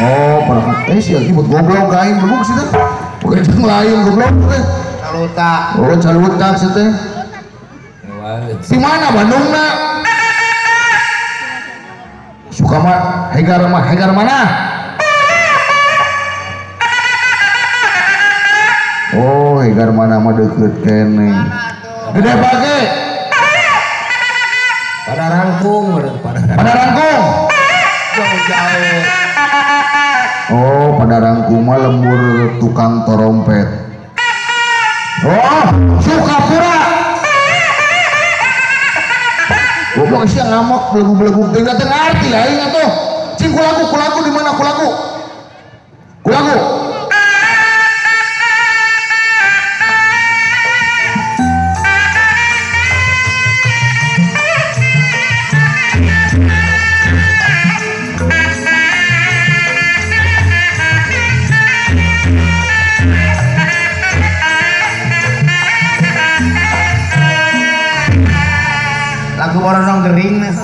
Oh, para sih ribut goblok aing goblok sih teh. Bukan jeung lain goblok teh. Calutak. Oh, calutak sih teh. Di mana Bandungna? Suka mah hegar mah hegar mana? Oh, hegar mana mah deket kene. Gede pake. Pada rangkung, pada rangkung. Jauh-jauh. Oh, pada rangkung mah lembur tukang trompet. Oh, Sukapura. Goblok sia ngamuk belegu-belegu teu ngarti aing atuh. Cing kulagu, kulagu di mana kulagu? Kulagu. Lagu Boronong Gering nih.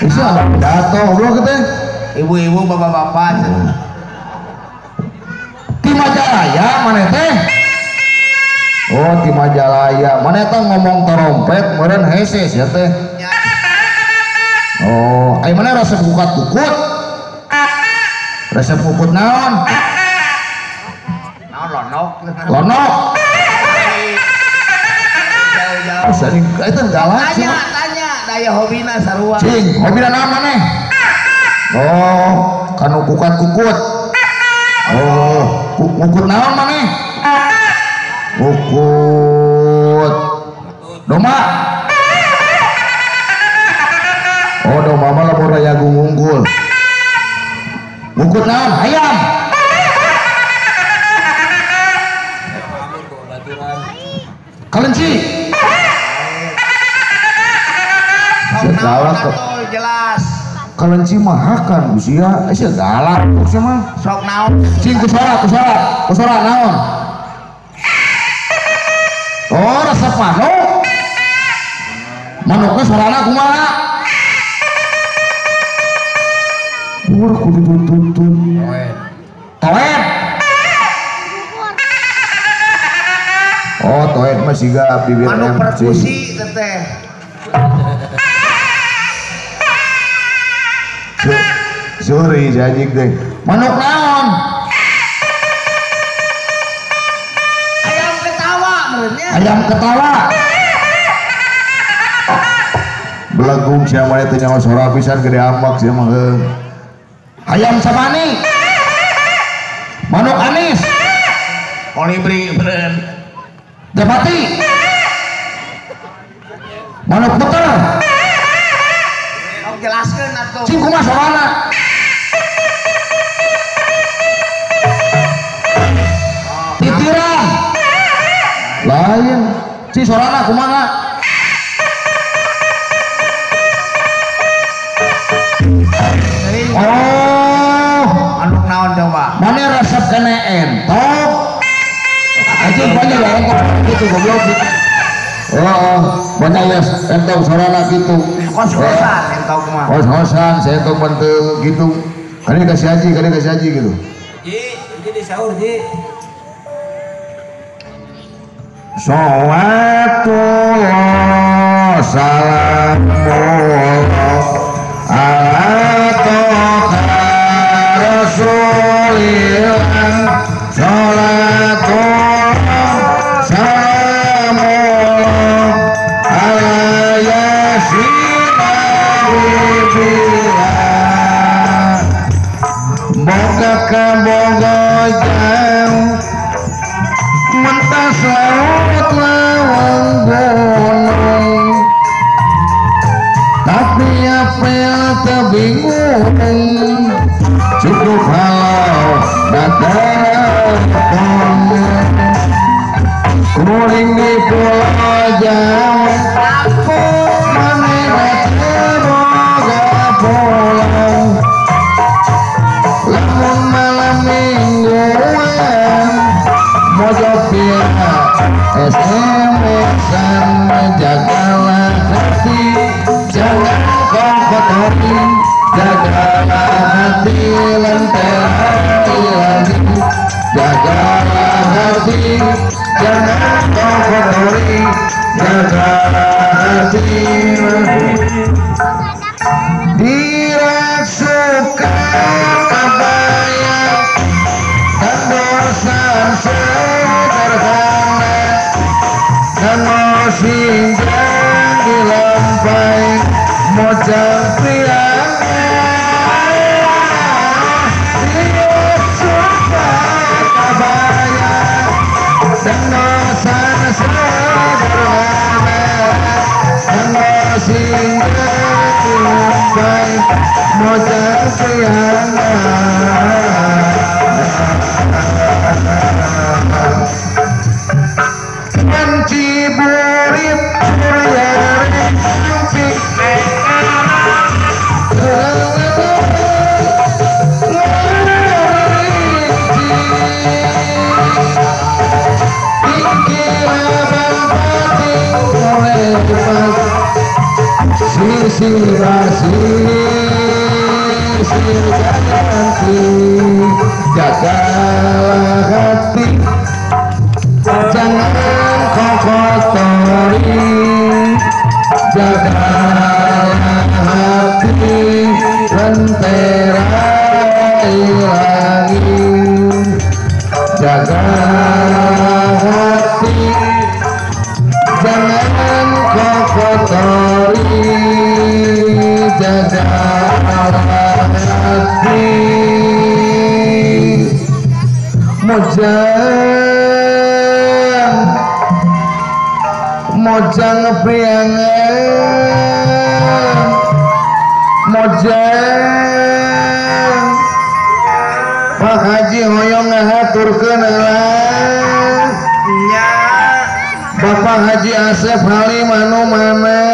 Bisa pidato goblok teh. Ibu-ibu, bapak-bapak. Ti Majalaya maneh teh? Oh, ti Majalaya. Maneh teh ngomong trompet meureun hese sia teh. Oh, ayo mana resep kukut-kukut? Resep kukut naon? Naon lonok. Lonok. Jauh-jauh. Oh, sering itu galak. Tanya, tanya, daya hobina sarua. Cing, hobina naon maneh? Oh, kanu kukat-kukut. Oh, ngukut naon maneh? Ngukut domba. Oh, domba mah lamun raya gungunggul. Ngukut naon? Ayam. Kelinci. Galak jelas. Kelinci mah hakan usia, sia galak sia mah. Sok naon? Cing kusora, kusora, kusora naon? Oh, resep manuk. Manukna sorana kumaha? Pur kudu tutut. Toet. Oh, toet mah siga bibir manuk perkusi teteh. Sorry, jajik deh. Manuk naon? Ayam ketawa menurutnya. Ayam ketawa. Belegung sia mah teh nyawa sora pisan gede amak sia mah. Ayam sabani. Manuk anis. Kolibri beren. Japati. Manuk puter. Kau jelaskeun atuh. Cing kumaha sorana? Titiran. Lain. Cing sorana kumaha? Oh, manuk naon coba? Mana resep kene entok? Anjing banyak ya entok gitu goblok gitu. Oh, banyak ya entok sorana gitu. Kos-kosan entok mah. Kos-kosan, saya entok bantu gitu. Kali kasih haji, kali kasih haji gitu. Ji, ji di sahur ji. Sholawatullah salamullah ala toha rasulillah sholatullah salamullah ala yasin habibillah. Boga kaboga jauh mentas laut lawang gunung, tapi apel tebingung cukup halau datang kuring di pulau Jawa maneh boga pulau lamun Jagalah hati, jangan kau kotori. Jagalah hati lentera lagi. Jagalah hati, jangan kau kotori. Jagalah hati. Dirasukan kabaya dan sederhana, dan sinjang dilampai mojang priangan. Dirasukan kabaya dan sederhana, dan sinjang dilampai mojang priangan. Ciburit jagalah hati, jangan kau kotori. Jagalah hati lentera lagi. Jagalah hati, jangan kau kotori. Jagalah hati. Mojang mojang priangan, mojang Pak Haji hoyong ngahaturkeun heula. Bapak Haji Asep Halim anu mana?